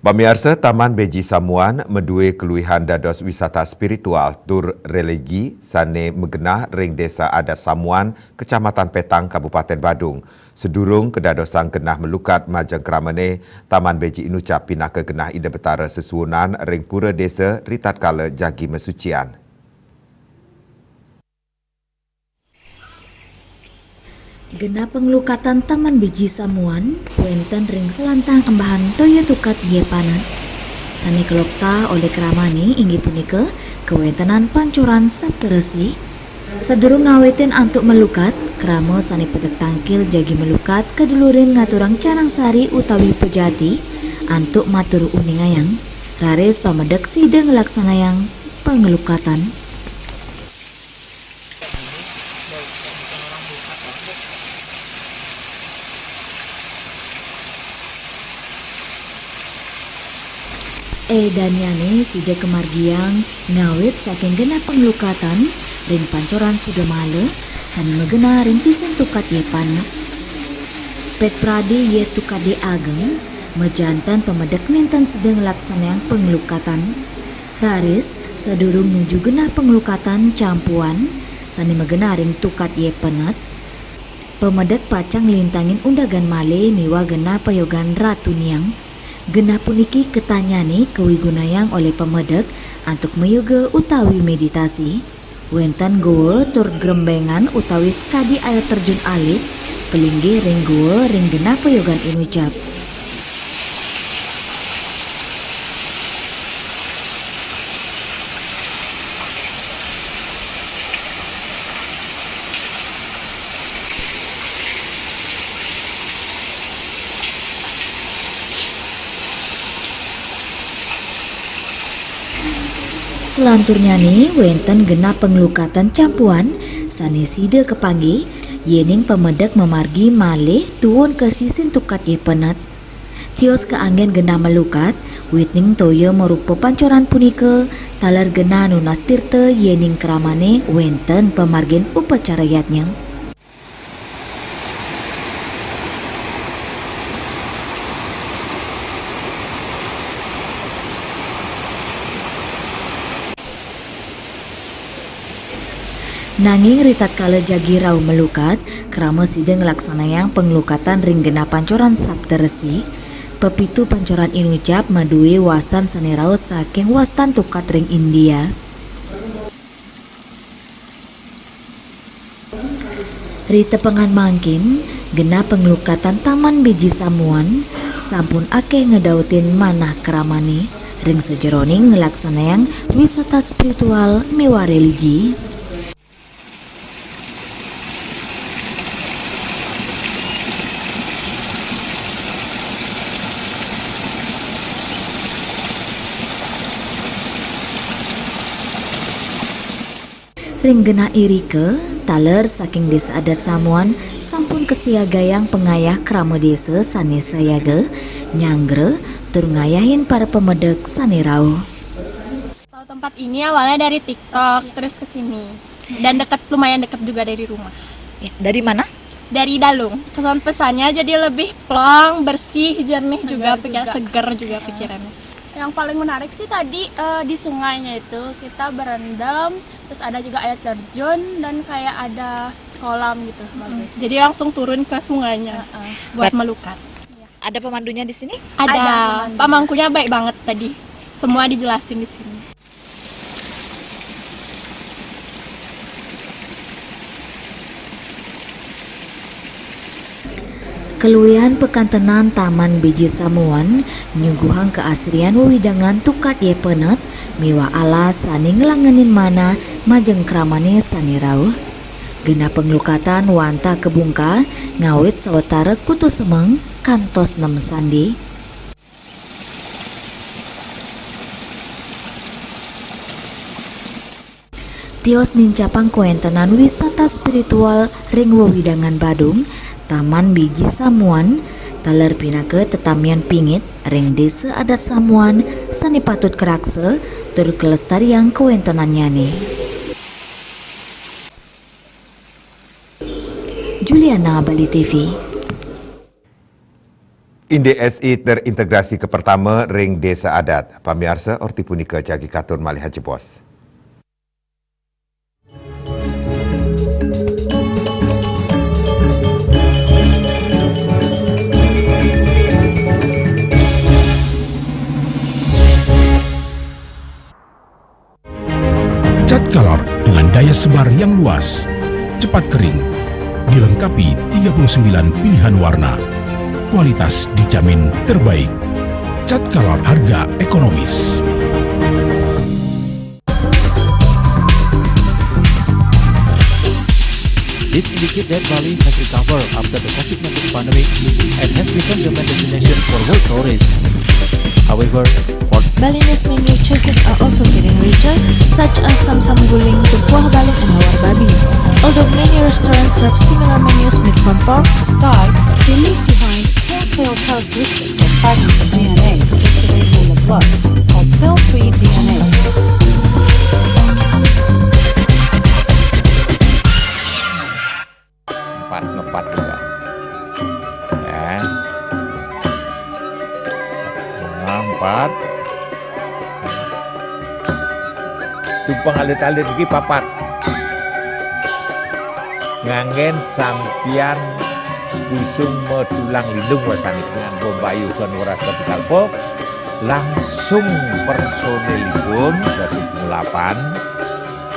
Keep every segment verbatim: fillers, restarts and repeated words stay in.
Pamiarsa, Taman Beji Samuan madué kaluihan dados wisata spiritual tur religi sané magenah ring Désa Adat Samuan, Kecamatan Petang, Kabupaten Badung. Sadurung kadadosang genah malukat majeng kramané, Taman Beji Inucap pinaka genah Ida Betara sesuunan ring pura désa ritatkala jagi masucian. Genah panglukatan Taman Beji Samuan wénten ring selantang embahan toya tukad Yépanet. Sané kaloktah olih kramané inggih punika kawéntenan pancoran Saptaresi. Sadurung ngawitin antuk malukat, krama sané pedek tangkil jagi malukat kadulurin ngaturang canang sari utawi pejati antuk matur uningayang, raris pamedek sida nglaksanayang panglukatan. Édanyané sida kamargiang ngawit saking genah panglukatan ring pancoran Sudamala sané magenah ring sisin tukad Yépanet. Pét pradé yéh tukadé ageng, majanten pamedek nénten sida nglaksanayang panglukatan. Raris, sadurung nuju genah panglukatan campuan sané magenah ring tukad Yépanet, pamedek pacang nglintangin undagan malih miwah genah payogan Ratu Niang. Genah puniki katanyané kawigunayang olih pamedek antuk mayoga utawi méditasi. Wénten goa tur grembengan utawi sakadi air terjun alit, palinggih ring goa ring genah payogan Inucap. Salanturnyané wénten genah panglukatan campuan sané sida kapanggih, yéning pamedek mamargi malih tuun ka sisin tukad Yépanet. Tios kaanggén genah malukat, witin toya marupa pancoran punika, taler genah nunas tirta yéning kramané wénten pamargin upacara yadnya. Nanging ritatkala jagi rauh malukat, krama sida nglaksanayang panglukatan ring genah pancoran Saptaresi. Pepitu pancoran Inucap madué wastan sané rauh saking wastan tukad ring India. Ritepengan mangkin, genah panglukatan Taman Beji Samuan sampun akéh ngedautin manah kramané ring sajeroning nglaksanayang wisata spiritual miwah religi. Ring genah irika, taler saking Désa Adat Samuan sampun kasiagayang pangayah krama désa sané sayaga, nyanggra, tur ngayahin para pamedek sané rauh. Tahu tempat ini awalnya dari TikTok, terus ke sini. Dan dekat, lumayan dekat juga dari rumah. Ya, dari mana? Dari Dalung. Kesan pesannya jadi lebih plong, bersih, jernih juga, pikiran seger juga pikirannya. Yang paling menarik sih tadi, eh, di sungainya itu, kita berendam, terus ada juga air terjun dan kayak ada kolam gitu, bagus. Jadi langsung turun ke sungainya buat melukat. Ada pemandunya di sini? Ada, pamangkunya baik banget tadi. Semua dijelasin di sini. Kaluihan pakantenan Taman Beji Samuan nyuguhang kaasrian wewidangan tukad Yépanet miwah alas sané nglangenin manah majeng kramané sané rauh. Genah panglukatan wantah kabungkah ngawit sawatara kutus semeng kantos nem sandé. Tios nincapang kawéntenan wisata spiritual ring wewidangan Badung, Taman Beji Samuan, taler pinaka tetamian pingit ring Désa Adat Samuan sané patut karaksa tur kalestariang kawéntenannyané. Juliana, Bali T V. Indik S I terintegrasi kapertama ring Desa Adat. Pamiarsa, orti punika jagi katur malih ajebos. Cat Color dengan daya sebar yang luas, cepat kering, dilengkapi tiga puluh sembilan pilihan warna. Kualitas dijamin terbaik. Cat Color, harga ekonomis. This indicates that Bali has recovered after the COVID nineteen pandemic and has become the main destination for world tourists. However, for Balinese menu choices are also getting richer, such as samsam guling, kuah baling, and lawar babi. Although many restaurants serve similar menus made from pork, stall, they leave behind telltale characteristics of fragments of D N A circulating in the blood called cell-free D N A. Empat, ngepat juga. Ya. Nah, empat. Tumpeng alit-alit iki papat. Nganggén sampiyan busung matulang lindung wasani dengan bombayu kan weras kapital pop, langsung personilipun dari pengulapan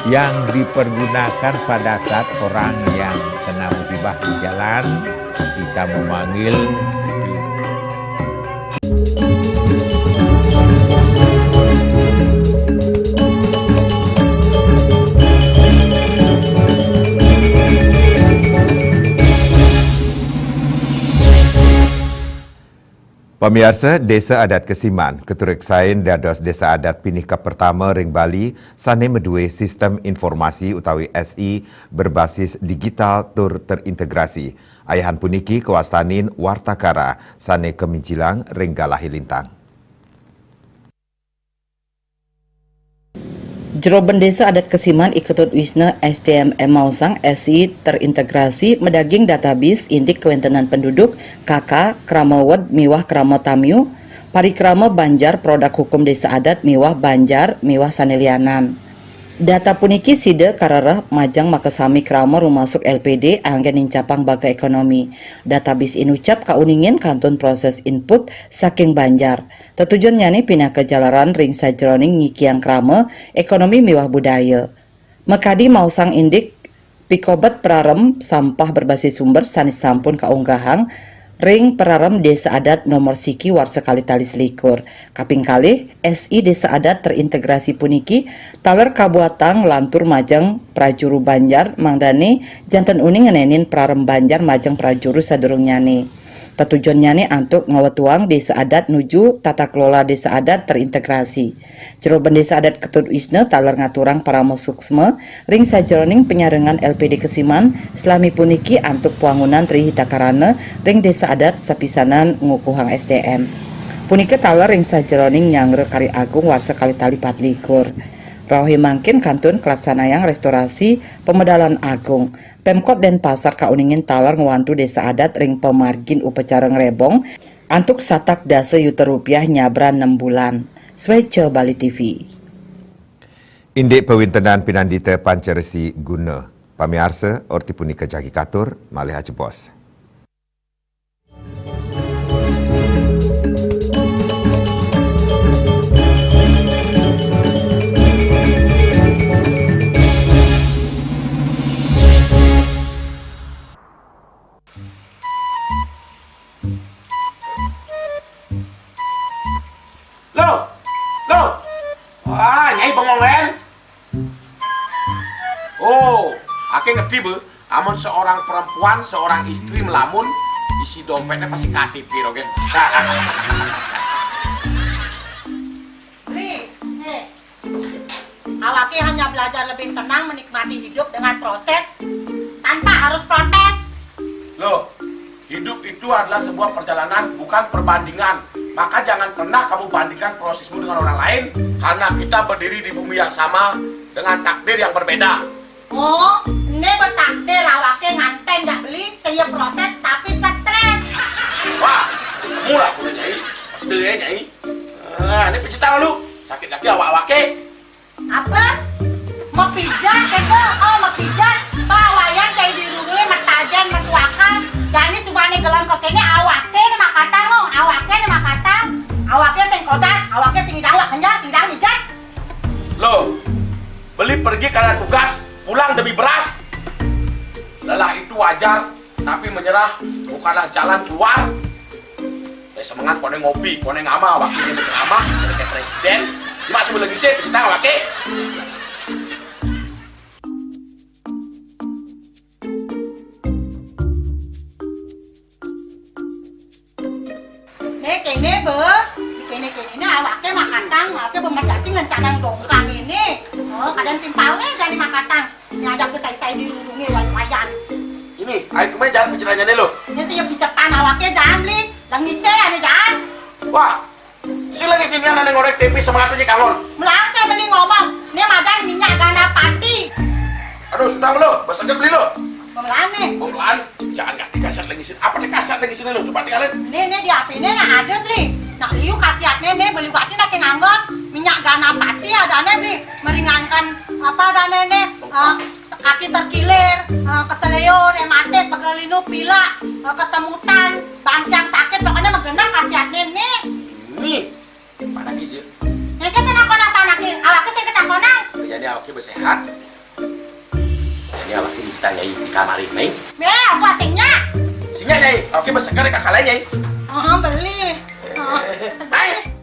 yang dipergunakan pada saat orang yang kena musibah di jalan, kita memanggil. Pamiarsa, Desa Adat Kesiman katureksain dados desa adat pinih kapertama ring Bali sané madué sistem informasi utawi S I berbasis digital tur terintegrasi. Ayahan puniki kawastanin Wartakara sané kaminjilang ring Galahe Lintang. Jero Bendesa Adat Kesiman I Ketut Wisna S T M M maosang S I terintegrasi madaging database indik kawéntenan penduduk, K K, krama wed miwah krama tamiu, parikrama banjar, produk hukum desa adat miwah banjar miwah sané lianan. Data puniki sida karereh majeng makasami krama rumasuk L P D anggén nincapang baga ékonomi. Database inucap kauningin kantun proses input saking banjar. Tetujonnyané pinaka jalaran ring sajeroning nyikiang krama, ékonomi miwah budaya. Makadi maosang indik pikobet prarem sampah berbasis sumber sané sampun kaunggahang ring prarem Desa Adat nomor siki warsa kalih tali selikur. Kaping kalih, S I Desa Adat terintegrasi puniki taler kabuatang lantur majeng prajuru banjar mangdané janten uning ngenénin prarem banjar majeng prajuru sadurungnyané. Tetujonnyané antuk ngawetuang desa adat nuju tata kelola desa adat terintegrasi. Jero Bendesa Adat Ketut Wisna taler ngaturang parama suksma ring sajeroning panyarengan L P D Kesiman, salami puniki antuk pawangunan Tri Hita Karana ring desa adat sapisanan ngukuhang S D M. Punika taler ring sajeroning nyanggra Karya Agung warsa kalih tali patlikur. Rauhé mangkin kantun kalaksanayang restorasi pamedalan agung. Pemkot Denpasar kauningin taler ngwantu desa adat ring pamargin upacara ngrebong antuk satak dasa yuta rupiah nyabran nem bulan. Swéca Bali T V. Indik pawintenan pinandita Pancaresi Guna. Pamiarsa, orti punika jagi katur, malih ajebos. Loh, loh. Wah, Nyai bengong, Len. Oh, aké ngerti, Bu. Amun seorang perempuan, seorang istri melamun, isi dompetnya pasti K T P, Rogen. Beli, eh, awaké hanya belajar lebih tenang menikmati hidup dengan proses tanpa harus protes. Loh, hidup itu adalah sebuah perjalanan, bukan perbandingan. Maka jangan pernah kamu bandingkan prosesmu dengan orang lain, karena kita berdiri di bumi yang sama dengan takdir yang berbeda. Oh, ini bertakdir awaké nganten jak beli, saya proses tapi stres. Wah, Mula kudu, Nyai. Betul ya, Nyai. Ah, ini pijit tangan lu. Sakit lagi awak-awak ke. Apa? Mapijat kata? Oh, mapijat. Pak, wayan cai di rumah, matajan, matuakan. Jani cuma nih gelam ke kene, awake nih makatang, oh. Awake nih makatang. Awake sing kodak, awake sing idang, wak kenjang, sing idang mijat. Loh, beli pergi karena tugas, pulang demi beras. Lelah itu wajar, tapi menyerah bukanlah jalan keluar. Eh, semangat, kono ngopi, kono ngamal, wakilnya berceramah, jadi kayak presiden. Cuma sebelum lagi sih, kita awake. Nih, kene, be. Kene, kene, ini awake makatang, awake bemedati ngencadang dongkang ini. Oh, kadang timpalnya jadi makatang. Ngajak ke sai-sai di lurunge wayan-wayan. Ini, ayo kemana jalan penceramahnya lo? Ini sih ya bicetan awake jangan beli. Lengise ane jangan. Wah, si lagi sini ada ngorek T V semangat aja kangon. Melang saya beli ngomong. Ini madan minyak gana pati. Aduh, sudah lo, besarnya beli lo. Pemelan nih. Pemelan, jangan ganti kasat lagi sini. Apa nih kasat lagi sini lo? Coba tinggalin. Nih, nih di H P ini nah ada beli. Nak liu khasiatnya nih beli bati nak nganggon. Minyak gana pati ada nih beli. Meringankan apa ada nih, nih, eh, kaki terkilir, eh, keseleo, rematik, pegelinu, pilak, eh, kesemutan, bancang sakit, pokoknya menggenang khasiatnya nih. Nih, mana biji? Nyai ke sana kona sana ke, awake sing ketakonan. Jadi awake bersehat. Jadi awake bisa nyai di kamar ini. Nih, apa singnya? Singnya nyai, awake bersegar kakak lain nyai. Oh, beli. Oh. Baik.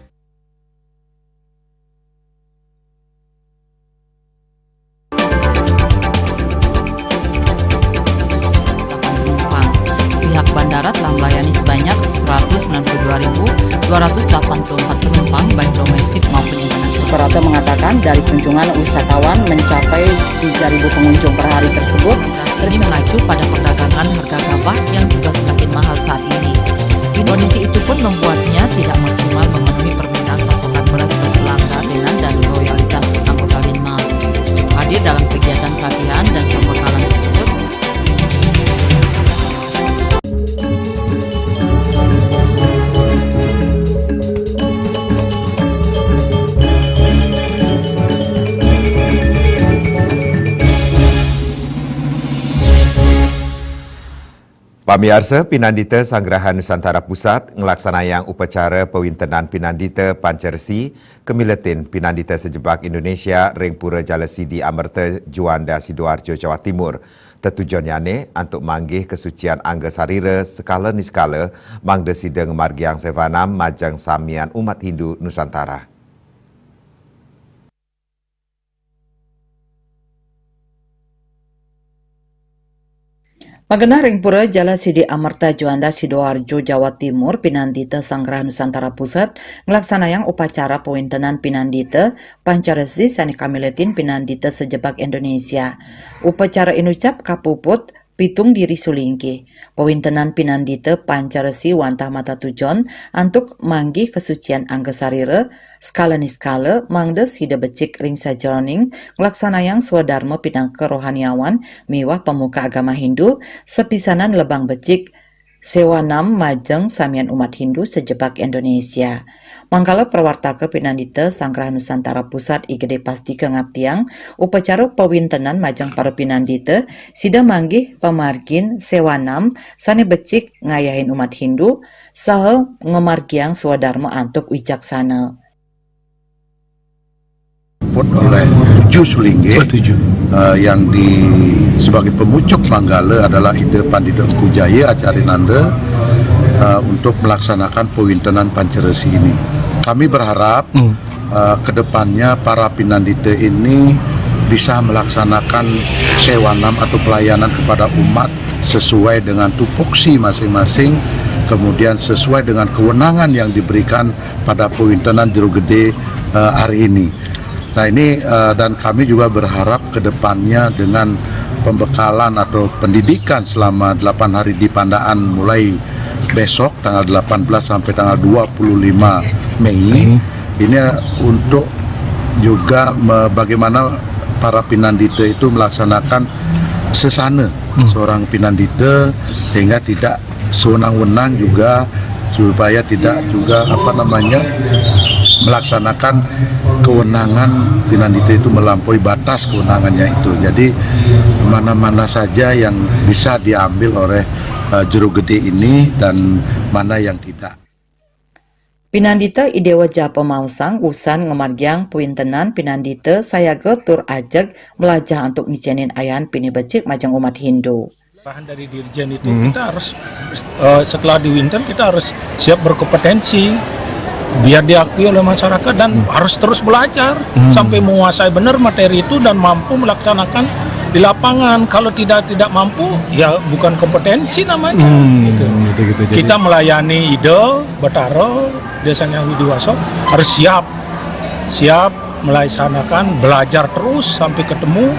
Pihak bandara telah melayani sebanyak seratus sembilan puluh dua ribu dua ratus delapan puluh empat penumpang, baik domestik maupun internasional. Suprapto mengatakan, dari kunjungan wisatawan mencapai tiga ribu pengunjung per hari tersebut, ini memacu pada perdagangan harga gabah yang juga semakin mahal saat ini. Kondisi itu pun membuatnya tidak maksimal memenuhi permintaan pasokan beras berkelanjutan dan loyalitas anggota Linmas. Hadir dalam kegiatan pelatihan dan pembekalan tersebut, Pamiarsa, Pinandita Sanggrahan Nusantara Pusat nglaksanayang upacara pawintenan Pinandita Pancaresi kamiletin Pinandita sajebag Indonesia ring Pura Jala Sidi Amerta, Juanda, Sidoarjo, Jawa Timur. Tetujonnyane antuk manggih kasucian angga sarira sekala niskala, mangda sida ngamargiang sewanam majeng samian umat Hindu Nusantara. Magenah ring Pura Jala Sidi Amerta, Juanda, Sidoarjo, Jawa Timur, Pinandita Sanggrahan Nusantara Pusat nglaksanayang upacara pawintenan Pinandita Pancaresi sane kamiletin Pinandita sajebag Indonesia. Upacara inucap kapuput pitung diri sulingkih. Pawintenan Pinandita Pancaresi wantah matatujon antuk manggih kasucian angga sarira, skala niskala, mangda sida becik ring sajeroning nglaksanayang swadarma pinaka rohaniawan miwah pamuka agama Hindu, sapisanan lebang becik sewanam majeng samian umat Hindu sajebag Indonesia. Mangkala prawartaka Pinandita Sanggrahan Nusantara Pusat I Gede Pastika ngaptiang, upacara pawintenan majeng para pinandita, sida manggih pamargin sewanam sane becik ngayahin umat Hindu, saha ngamargiang swadarma antuk wicaksana. Put oleh tujuh sulinggih, eh, yang di, sebagai pemucuk manggala adalah Ida Pandita Empu Jaya Acaryananda, eh, untuk melaksanakan pawintenan Pancaresi ini. Kami berharap, eh, ke depannya para pinandita ini bisa melaksanakan sewanam atau pelayanan kepada umat sesuai dengan tupoksi masing-masing, kemudian sesuai dengan kewenangan yang diberikan pada pawintenan Jero Gede, eh, hari ini. Nah, ini, eh, dan kami juga berharap ke depannya dengan pembekalan atau pendidikan selama delapan hari di Pandaan mulai besok tanggal delapan belas sampai tanggal dua puluh lima Mei, ini untuk juga me-, bagaimana para pinandita itu melaksanakan sesana seorang pinandita, sehingga tidak sewenang-wenang juga Supaya tidak juga, apa namanya, melaksanakan kewenangan Pinandita itu melampaui batas kewenangannya itu. Jadi mana-mana saja yang bisa diambil oleh uh, jero gede ini dan mana yang tidak. Pinandita I Dewa Japa Mausang usan ngamargiang pawintenan pinandita sayaga tur ajeg mlajah antuk ngicenin ayahan pinih becik majeng umat Hindu. Arahan dari Dirjen itu hmm. kita harus uh, setelah diwinten kita harus siap berkompetensi biar diakui oleh masyarakat dan hmm. harus terus belajar hmm. sampai menguasai benar materi itu dan mampu melaksanakan di lapangan. Kalau tidak tidak mampu ya bukan kompetensi namanya. Hmm, gitu. Gitu, gitu. Jadi... Kita melayani ide Batara Desa Hyang Widiwasa harus siap siap melaksanakan belajar terus sampai ketemu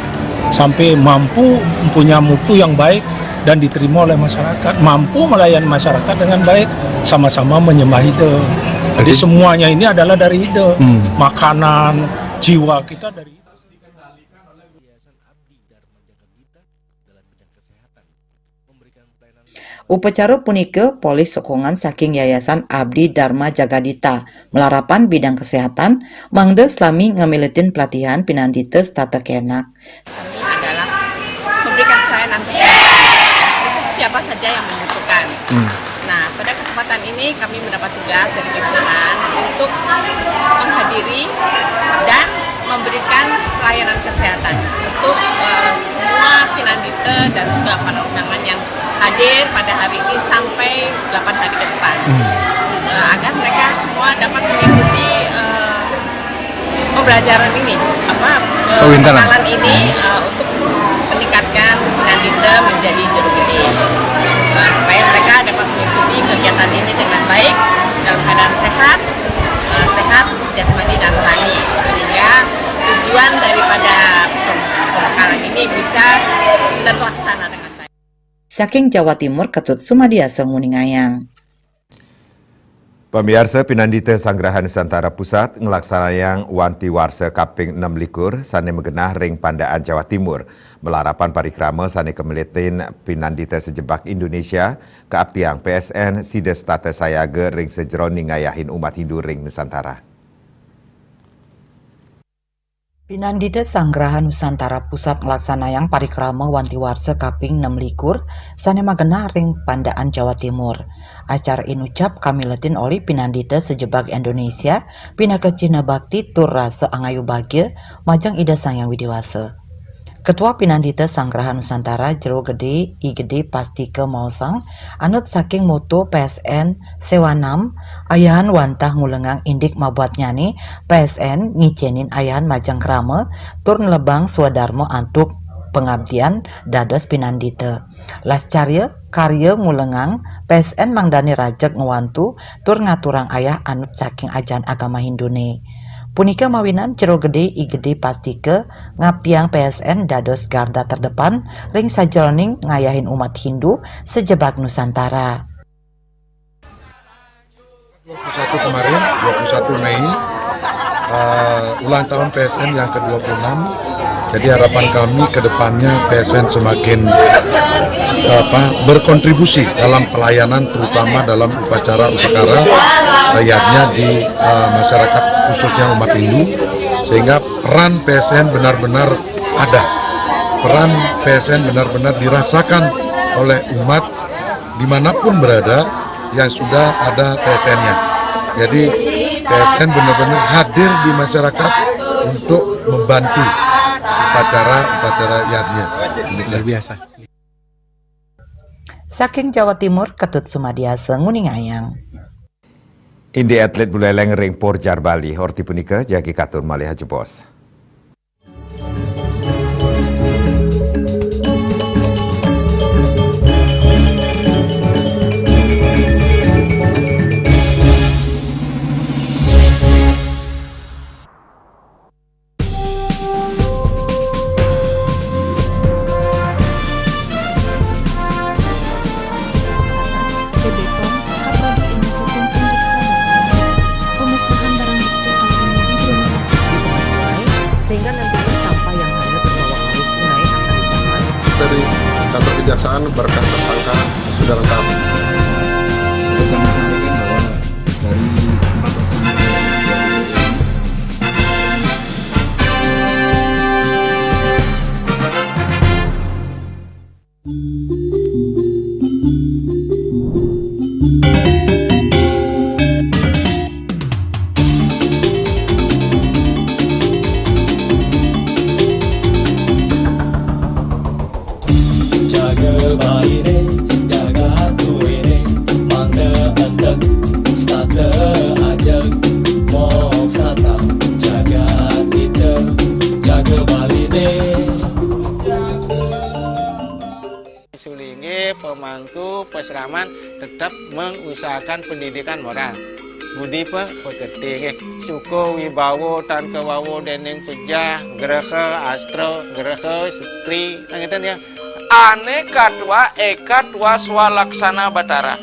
sampai mampu mempunyai mutu yang baik dan diterima oleh masyarakat, mampu melayani masyarakat dengan baik, sama-sama menyembah ide. Jadi semuanya ini adalah dari ide, hmm. makanan, jiwa kita dari ide. Upacara punika polih sokongan saking Yayasan Abdi Dharma Jagadita, malarapan bidang kesehatan, mangda salami ngamiletin pelatihan pinandita setata kenak. Kami adalah memberikan pelayanan kesehatan untuk siapa saja yang membutuhkan. Hmm. Nah, pada kesempatan ini kami mendapat tugas dari pimpinan untuk menghadiri dan memberikan pelayanan kesehatan untuk uh, semua pinandita dan juga para undangan yang hadir pada hari ini sampai delapan hari ke depan. Hmm. Uh, agar mereka semua dapat mengikuti uh, pembelajaran ini, apa uh, pengalaman ini uh, untuk meningkatkan pinandita menjadi jero gede. Uh, supaya mereka dapat mengikuti kegiatan ini dengan baik, dalam keadaan sehat, uh, sehat jasmani dan rohani, sehingga tujuan daripada pembekalan ini bisa terlaksana dengan baik. Saking Jawa Timur, Ketut Sumadiasa nguningayang. Pamiarsa, Pinandita Sanggraha Nusantara Pusat nglaksanayang wanti warsa kaping enam likur sane magenah ring Pandaan, Jawa Timur. Malarapan parikrama sane kamilitin Pinandita sajebag Indonesia, kaaptiang P S N sida setata sayaga ring sajeroning ngayahin umat Hindu ring Nusantara. Pinandita Sanggraha Nusantara Pusat nglaksanayang parikrama wanti warsa kaping enam likur sane magenah ring Pandaan, Jawa Timur. Acara inucap kamiletin olih pinandita sajebag Indonesia pinaka cihna bakti tur rasa angayu bagia majeng Ida Sang Hyang Widi Wasa. Ketua Pinandita Sanggraha Nusantara Jero Gede I Gede Pastika maosang, anut saking moto P S N Sewanam, ayahan wantah ngulengang indik mabuatnyane, P S N ngicenin ayahan majeng krama tur nelebang swadarma antuk pangabdian dados pinandita. Lascarya karya ngulengang P S N mangdane rajeg ngwantu tur ngaturang ayah anut saking ajaran agama Hindune. Punika mawinan Jero Gede I Gede Pastika ngaptiang P S N dados garda terdepan ring sajeroning ngayahin umat Hindu sajebag Nusantara. Dua puluh satu kemarin, dua puluh satu Mei, uh, ulang tahun P S N yang ke dua puluh enam. Jadi harapan kami ke depannya P S N semakin apa, berkontribusi dalam pelayanan, terutama dalam upacara-upacara yadnya di uh, masyarakat, khususnya umat Hindu, sehingga peran P S N benar-benar ada. Peran P S N benar-benar dirasakan oleh umat dimanapun berada yang sudah ada P S N-nya. Jadi P S N benar-benar hadir di masyarakat untuk membantu upacara-upacara yadnya. Luar biasa. Saking Jawa Timur, Ketut Sumadiasa nguningayang. Indik atlet Buleleng ring Purjar Bali, orti punika jagi katur malih ajebos. Kejaksaan berkas tersangka sudah lengkap. Kami sampaikan bahwa Mangku pasraman tetep mengusahakan pendidikan moral budi pe-, pekerti nggih. Suka wibawa tan kawawa dening pejah, graha astra, graha setri, nah, ngeten ya. Ane katwa eka twa swalaksana Batara.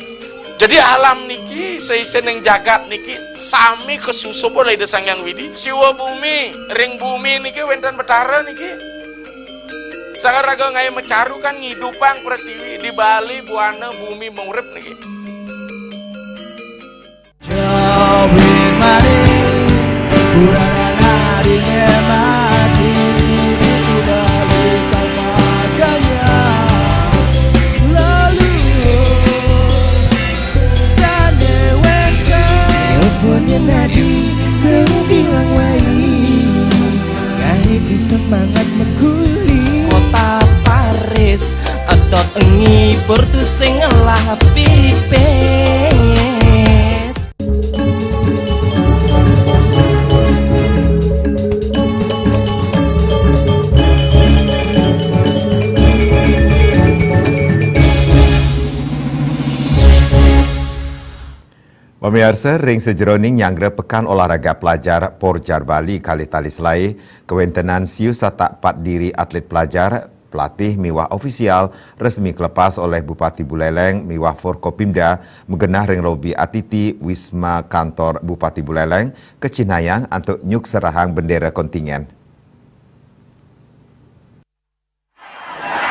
Jadi alam niki, seisening jagat niki sami kasusup oleh Ida Sang Hyang Widi. Siwa bumi, ring bumi niki wenten Batara niki. Sang raga ngae macaru kan ngidupang pretiwi, di Bali buana bumi maurip niki. Jawi mari, kurang anak dine mati, di Bali tanpa ganya. Lalu, tane weka. Nelfonnya nadi, seru bilang wai. Ngarep semangat mengkuli. Kota Paris, otot ngibur tu sing ngelah pipis. Pamiarsa, ring sajeroning nyanggra Pekan Olahraga Pelajar Porjar Bali kalih tali selae, kawentenan siu satak pat diri atlet pelajar, pelatih miwah ofisial resmi kelepas oleh Bupati Buleleng miwah Forkopimda magenah ring lobi A T T Wisma Kantor Bupati Buleleng, kacihnayang antuk nyukserahang bendera kontingen.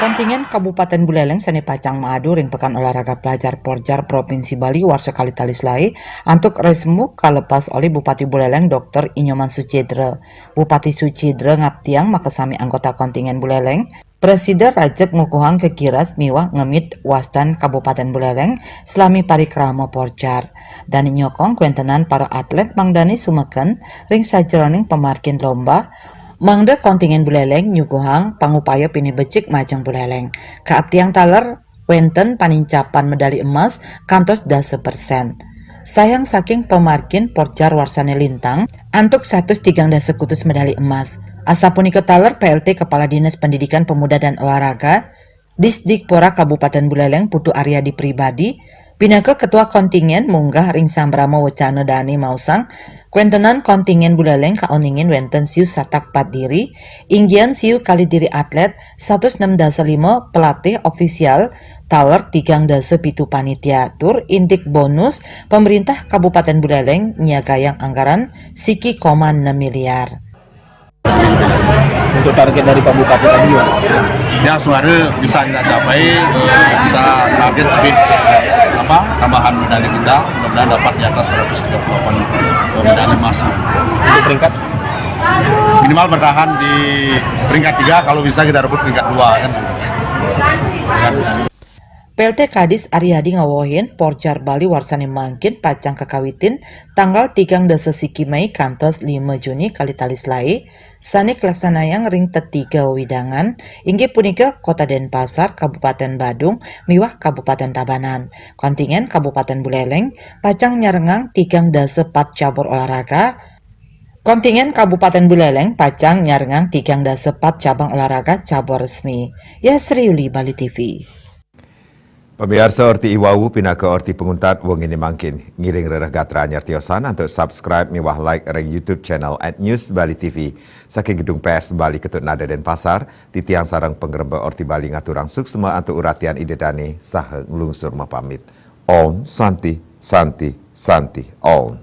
Kontingen Kabupaten Buleleng sane pacang maadu ring Pekan Olahraga Pelajar Porjar Provinsi Bali warsa kalih tali selae antuk resmi kalepas olih Bupati Buleleng Doktor Inyoman Suchedra. Bupati Suchedra ngaptiang makasami anggota kontingen Buleleng, prasida rajeg ngukuhang kekiras miwah ngemit wastan Kabupaten Buleleng salami parikrama Porjar. Dane nyokong kawentenan para atlet mangdane sumeken ring sajeroning pamargin lomba, mangda kontingen Buleleng nyuguhang pangupaya pinih becik majeng Buleleng. Kaaptiang taler wenten panincapan medali emas kantos dasa persen. Sayang saking pamargin Porjar warsane lintang antuk satus tigang dasa kutus medali emas. Asapunika taler P L T Kepala Dinas Pendidikan Pemuda dan Olahraga, Disdikpora Kabupaten Buleleng Putu Aryadi Pribadi, pinaka ketua kontingen munggah ring sambrama wacana dane maosang, kawentenan kontingen Buleleng kaoningin wenten siu satak pat diri, inggian siu kalih diri atlet, satus nem dasa lima pelatih ofisial, taler tigang dasa pitu panitia, tur indik bonus, pemerintah Kabupaten Buleleng nyiagayang anggaran siki koma enam miliar. Untuk target dari Pak Bupati tadi, ya? Ya, suara bisa kita capai, eh, kita target lebih, apa, tambahan medali kita, mudah-mudahan dapat di atas seratus tiga puluh delapan medali emas. Untuk peringkat? Minimal bertahan di peringkat tiga, kalau bisa kita rebut peringkat dua, kan. Peringkat P L T Kadis Aryadi ngawehin, Porjar Bali warsane mangkin pacang kakawitin tanggal tigang dasa siki Mei kantos lima Juni kalih tali selae, sane kalaksanayang ring tetiga wewidangan, inggih punika Kota Denpasar, Kabupaten Badung, miwah Kabupaten Tabanan. Kontingen Kabupaten Buleleng pacang nyarengang tigang dasa pat cabur olahraga. Kontingen Kabupaten Buleleng pacang nyarengang tigang dasa pat cabang olahraga cabur resmi. Yasri Yuli, Bali T V. Pamiarsa, orti iwau pinaka orti panguntat wengine mangkin. Ngiring rereh gatra anyar tiosan antuk subscribe miwah like ring YouTube channel at News Bali T V. Saking Gedung Pers Bali Ketut Nada Denpasar, titiang sareng pangremba Orti Bali ngaturang suksma antuk uratian Ida Dane saha nglungsur mapamit. Om Santi, Santi, Santi, Om.